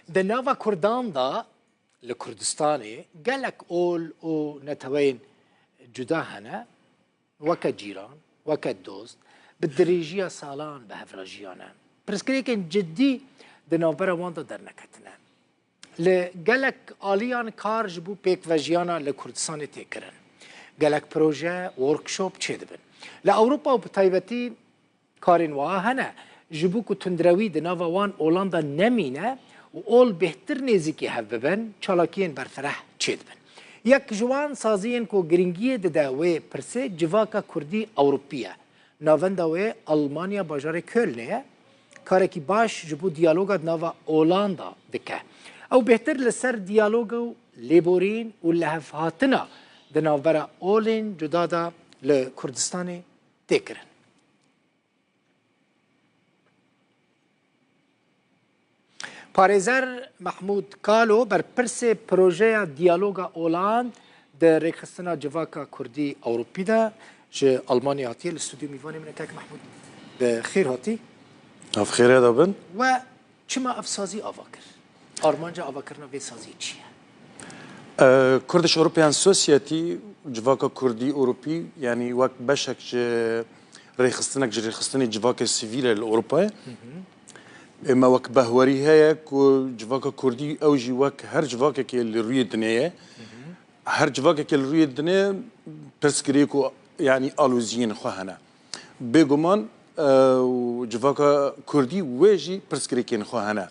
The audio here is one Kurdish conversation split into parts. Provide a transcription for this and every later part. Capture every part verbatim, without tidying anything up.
Di nava Kurdan de li Kurdistanê gelek ol û neteweyên cuda hene, weke cîran, weke dost, bi dirêjiya salan bi hev re jiyane. Pirsgirêkên cidî di navbera wan de derneketine. Li gelek aliyan kar ji bo pêkvejiyana li Kurdistanê tê kirin. Gelek proje, workshop çêdibin. Li Ewropa û bi taybetî karên wiha hene, ji bo ku tundrewî di nava wan olan de nemîne û ol bêhtir nêzîkî hev bibin, çalakiyên berfireh çêdibin. Yek ji wan saziyên ku girîngiyê dide wê pirsê civaka kurdî Ewropî ye. Navenda wê Almanya bajarê Kölnê ye. Karekî baş ji bo diyaloga di nava olan de dike. Ew bêhtir li ser diyalog û lêborîn û lihevhatina di navbera olên cuda de li Kurdistanê tê kirin. Parêzer Mehmûd Kalo, berpirsê projeya diyaloga olan di rêkxistina civaka kurdî Ewropî de ji Almanya hatiye, li stûdyo mîvanê min e. Kek Mehmûd, bi xêr hatî. Ev xêrê de bin. We çima ev sazî ava kir? Armanca avakirina vê saziyê çi ye? E, Kurdish European Society, civaka kurdî Ewropî, yanî wek beşek ji rêxistinek ji rêxistinê civakê sivîl e li Ewropayê. Ê me wek behwerî heye ku civaka kurdî ew jî wek her civakekê li rûyê dinê ye. Her civakekê li rûyê dinê pirsgirêk û, yanî, aloziyên xwe hene. Bêguman, e, û civaka kurdî wê jî pirsgirêkên xwe hene.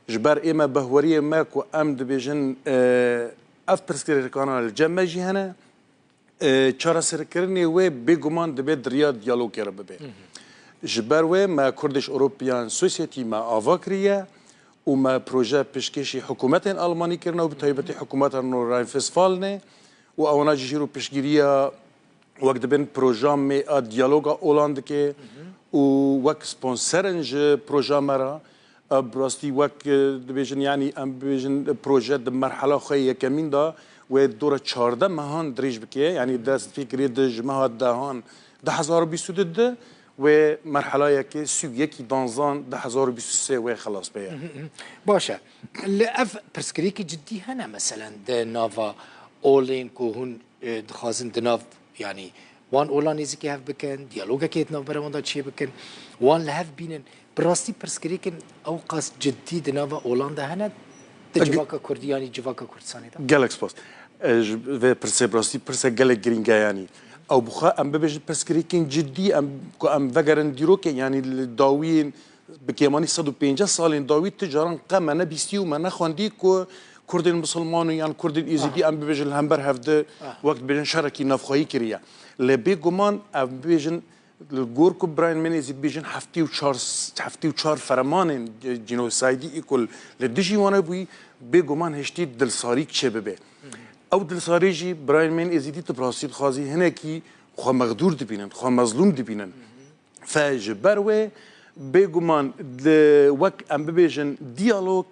Ji ber ê me behweriyê me ku em dibêjin, e, ev pirsgirêkana li cem me jî hene, e, çareserkirinê wê bêguman divê di riya diyalogê re bibe. Ji ber wê me Kurdish European Society me ava kiriye û me proje pêşkêşî hikûmetên Almanî kirine û bi taybetî hikûmeta Nordrhein-Westfalenê û ewana jî jîr û piştgiriya wek dibin proja me a diyaloga olan dike û wek sponser in ji proja me re. Ev bi rastî wek, e, dibêjin, yanî em bibêjin, e, proje di merhela xwe yekemîn de wê dora çardeh mehan dirêj bike, yanî dest pê kiriye di ji meha dehan du hezar û bîst û du de wê merhela yekê sî û yekî danzan du hezar û bîst û sê wê xelas beye. Baş e. Li ev pirsgirêkî cidî hene, meselen, di nava olên ku hûn, e, dixwazin di nav, yanî wan olan nêzîkî hev bikin, diyalogekê di navbera wan de çêbikin, wan li hev bînin. Bi rastî pirsgirêkên ew qas cidî di nava olan de hene, di Eg- civaka kurdî yanî civaka Kurdistanê de? Gelek spas. E, ji vê pirsê bi rastî pirsek gelek girîng e, yanî. Ew bi xwe em bibêjin pirsgirêkên cidî, em, ku em vegerin dîrokê, yanî li dawiyên bi kêmanî sed û pêncî salên dawî tu caran qe me nebîstî û me nexwendî ku Kurdên Misilman û yan Kurdên Êzidî, em bibêjin, li hember hev di, wek dibêjin, şerekî navxweyî kiriye. Lê bêguman ev bibêjin, li gor ku birayên me ên Êzidî dibêjin heftê û çar, heftê û çar fermanên, e, cînosaydî ê ku li dijî wan hebûyî, bêguman hiştî dilsarîk çêbibe. Ew dilsarî jî birayên me ên Êzidî tu bi rastî dixwazî hinekî xwe mexdûr dibînin, xwe mezlûm dibînin. Fe ji ber wê, bêguman, di, wek em bibêjin, diyalog,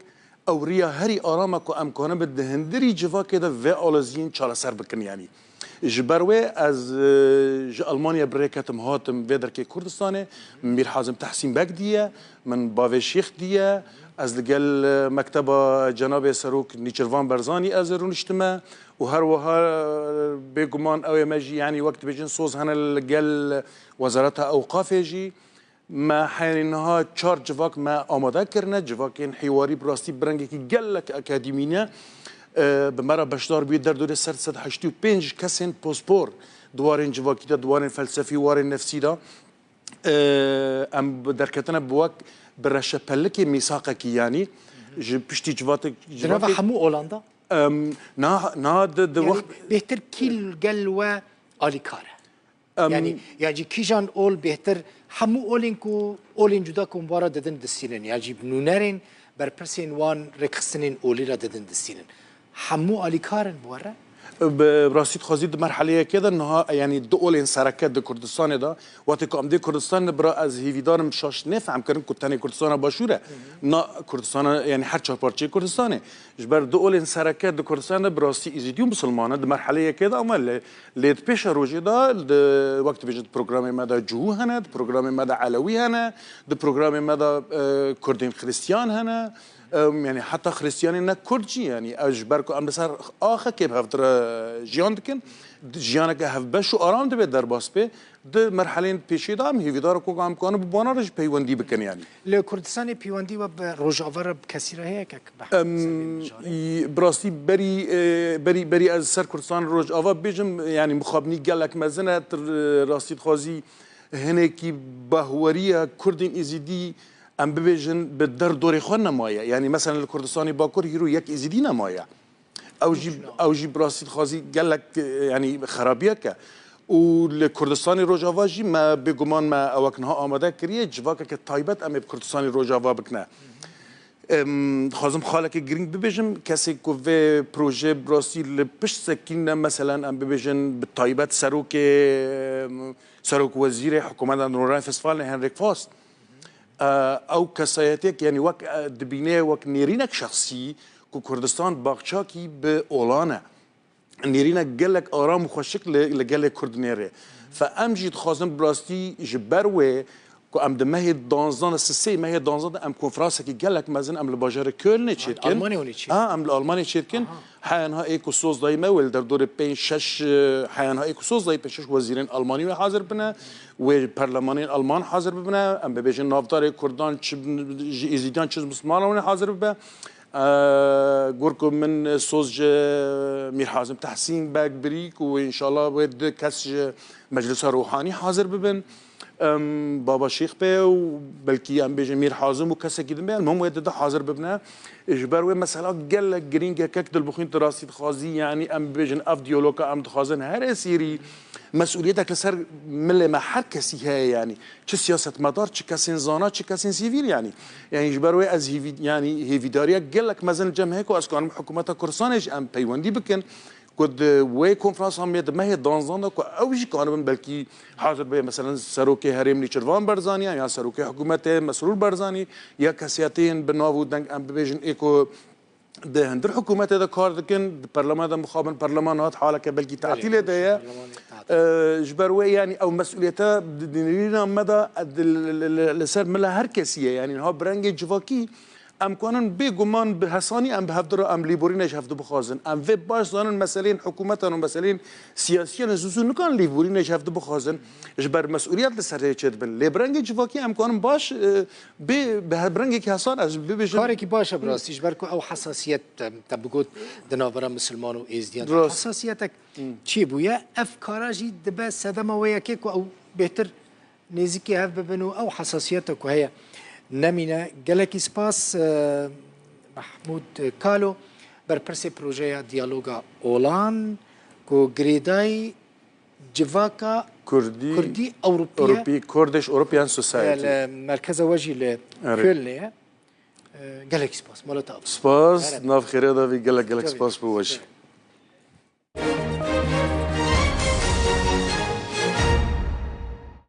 ew riya herî aram e ku em kanibin di hundirî civakê de vê aloziyên çareser bikin, yanî. Ji ber wê ez, e, ji Almanya bi rê ketim, hatim vê derkê Kurdistanê. Min Mîr Hazim Tehsîn Beg diye, min Bavê Şêx diye, ez li gel, e, mekteba Cenabê Serok Nîçirvan Berzanî ez rûniştime û her wiha, e, bêguman ew ê me jî, yanî wek dibêjin, soz hene li gel Wezareta Ewqafê jî. Me heyî niha çar civak me amade kirine, civakên hêwarî bi rastî bi rengekî gelek akademî ne, e, bi me re beşdar bûye, derdorê ser sed heştê û pênc kesên pospor di warên civakî de, di warên felsefî, warên nefsî de, e, em bi derketine bi wek bi reşepelikê mîsaqekî, yanî ji piştî civatek, Di nava civakê hemû olan de? Em, na, na di, di Yanî wext bêhtir kî li gel we alîkar e? Em, Yanî, ya jî kîjan ol bêhtir, hemû olên ku, olên cuda ku hûn bara didin distînin, ya jî nûnerên berpirsên wan rêkxistinên olî re didin distînin. Hemû alîkar in bi we re? Bi rastî dixwazî di merheleyekê de niha, yanî du olên sereke di Kurdistanê de, wextê ku em dê Kurdistanê de bira ez hêvîdar im şaş nê fehm kirin ku tenê Kurdistana Başûr e. Na Kurdistana, yanî her çar parçeyê Kurdistanê. Ji ber du olên sereke di Kurdistanê de bi rastî Êzidî û Misilman e, di merheleyekê de, ama lê, lê di pêşerojê de, di, wek dibêjin, di programê me de Cihû hene, di programê me de Elewî hene, di programê me de, e, Kurdên Xiristiyan hene, Em, yani heta Xristiyanê ne Kurd jî, yani ew ji ber ku em li ser axekê bi hev re jiyan dikin, jiyaneke hevbeş û aram dibe derbas bê. Di merhelên pêşê de em hêvîdar in ku em kanin bi wana re jî peywendî bikin yani. Li Kurdistanê peywendî we bi Rojava re bi kesî re heye kek? Em, bi rastî berî, e, berî, berî ez ser Kurdistanê Rojava bêjim, yani mixabinî gelek mezin e, tu, e, rastî dixwazî hinekî bahweriya Kurdên Êzîdî em bibêjin bi derdorê xwe nemaye. Yani mesela li Kurdistanê Bakur hîro yek Êzîdî nemaye. Ew jî, ew jî bi rastî dixwazî gelek, e, yani xerabiyek e. Û li Kurdistanê Rojava jî me bêguman me ewek niha amade kiriye, civakeke taybet em ê bi Kurdistanê Rojava bikine. Em, dixwazim xaleke girîng bibêjim, kesê ku vê proje bi rastî li pişt sekîne, meselen em bibêjin bi taybet serokê, em, serok wezîrê hikûmeta Nûreddîn Festval Henrik Fast. E, ew kesayetiyek, yani wek, e, dibîne wek nêrînek şexsî ku Kurdistan baxçakî bi olan e. Nêrînek gelek aram û xweşik li, li gelê Kurd nêrê. Fe em jî dixwazin bi rastî ji ber wê ku em di mehê danzdan de, sisê mehê danzdan de em konferansekî gelek mezin em li bajarê Kölnê çêdikin. Almanya hûn ê çêdikin? Ha, em li Almanya çêdikin. Heya niha ê ku soz dayî me wê li derdorê pênc şeş, e, heya niha ê ku soz dayî pênc şeş wezîrên Almanî wê hazir bine, wê perlemanên Alman hazir bibine, em bibêjin navdarê Kurdan çi ji Êzîdiyan çi ji Mislimanan wê hazir bibe. E, gur ku min soz ji Mîr Hazim Tehsîn Beg birî ku wê înşallah wê du kes ji Meclisa Ruhanî hazir bibin. Em, Baba Şêx be û belkî em bêjin Mîr Hazim û kesekî din be, em hemû wê dide hazir bibine. Ji ber wê mesela gelek girîng e kek Dilbixwîn tu rastî dixwazî, yanî em bibêjin ev diyaloga em dixwazin her êsîrî mesûliyetek li ser milê me her kesî heye yanî. Çi siyasetmedar, çi kesên zana, çi kesên sivîl yanî. Yanî ji ber wê ez hêvî-, yanî hêvîdariya gelek mezin li cem heye ku ez kanim hikûmeta Kurdistanê jî em peywendî bikin. Ku di wê konferansa me di mehê danzdan de ku ew jî kanibin belkî hazir be, meselen serokê herêm Nêçîrvan Barzanî ya serokê hikûmetê Mesrûr Barzanî ya kesiyetên bi nav û deng em bibêjin ê ku di hundir hikûmetê de kar dikin, di perlemana de mixabin, perleman hat haleke belkî tatîlê de ye. Ee, ji ber wê yanî ew mesûliyete di, di nêrîna me de, di, li, li, li, li ser mila her kesî ye. Yanî niha bi rengê civakî em kanin bêguman bi hesanî em bi hevdira em lêborîne ji hevdu bixwazin. Em vê baş zanin meseleyên hikûmetan û meseleyên siyasiyan zû zû nikanin lêborîne ji hevdu bixwazin. Ji ber mesûliyet li ser rê çêdibin. Lê bi rengê civakî em kanin baş, e, bê, bi he-, bi rengekî hesan ez bibêjim. Karekî baş e bi rastî, ji ber ku ew hesasiyet, em, te bigot di navbera misilman û êzdiyan de. Rast. Hesasiyetek çêbûye, ev kara jî dibe sedema wê yekê ku ew bêhtir nêzîkî hev bibin û ew hesasiyeta ku heye nemîne. Gelekî spas, e, Mehmûd Kalo, berpirsê projeya diyaloga olan ku girêdayî civaka Kurdî, Kurdî Ewropî ye. Ewropî, Kurdish European Society. Li merkeza we jî li Kölnê ye. E, gelekî spas. Mala te ava. Spas, nav xêrê de vî gelek, gelek spas bo we jî.